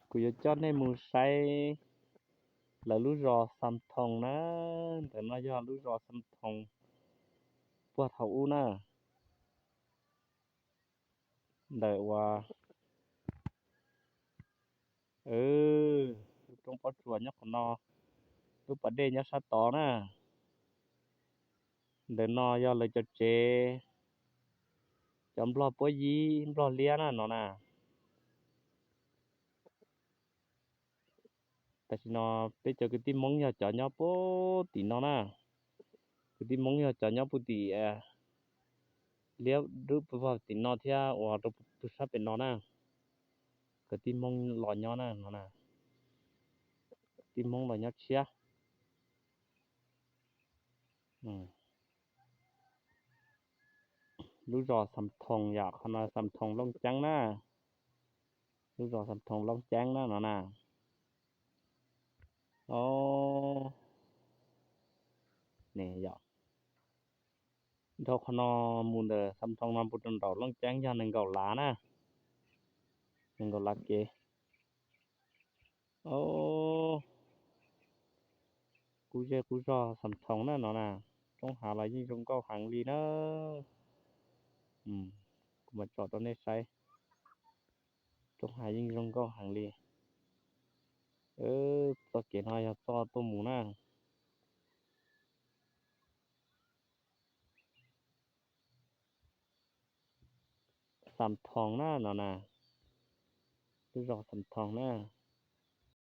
Kuv yuav coj nej mus saib lawv lub zos Xam Thoos na. Ntawm no yog lub zos Xam Thoos puag thaum ub na. Ntawm uas lub roob pob tsuas nyob qhov no, lub pas dej nyob sab tod na. Ntawm no yog lawv cov tsev, cov nplog puab yib nplog liab na no na. Tam sim no peb cov kwv tij Hmoob yog cov nyob puag tim no na. Kwv tij Hmoob yog cov nyob puag tim liab dub puag tim no thiab uas rau puag sab pem no na. Kwv tij Hmoob los nyob na no na. Kwv tij Hmoob los nyob tshiab. Lub zos Xam Thoos yom, qhov no Xam Thoos Looj Ceeb na. Lub zos Xam Thoos Looj Ceeb na no na. Os, ne yom, dhau qhov no mus ntawm Xam Thoos no mus rau nraum Looj Ceeb yog nees nkaum lav na. Nees nkaum lav kev. Os, qub zej qub zog Xam Thoos na no na. Roob hav los yeej zoo nkauj heev li na. Kuv mam tsom rau nej saib. Roob hav yeej zoo nkauj heev li. Txoj kev no yog txoj tuaj mus na. Xam Thoos na no na. Lub zos Xam Thoos na.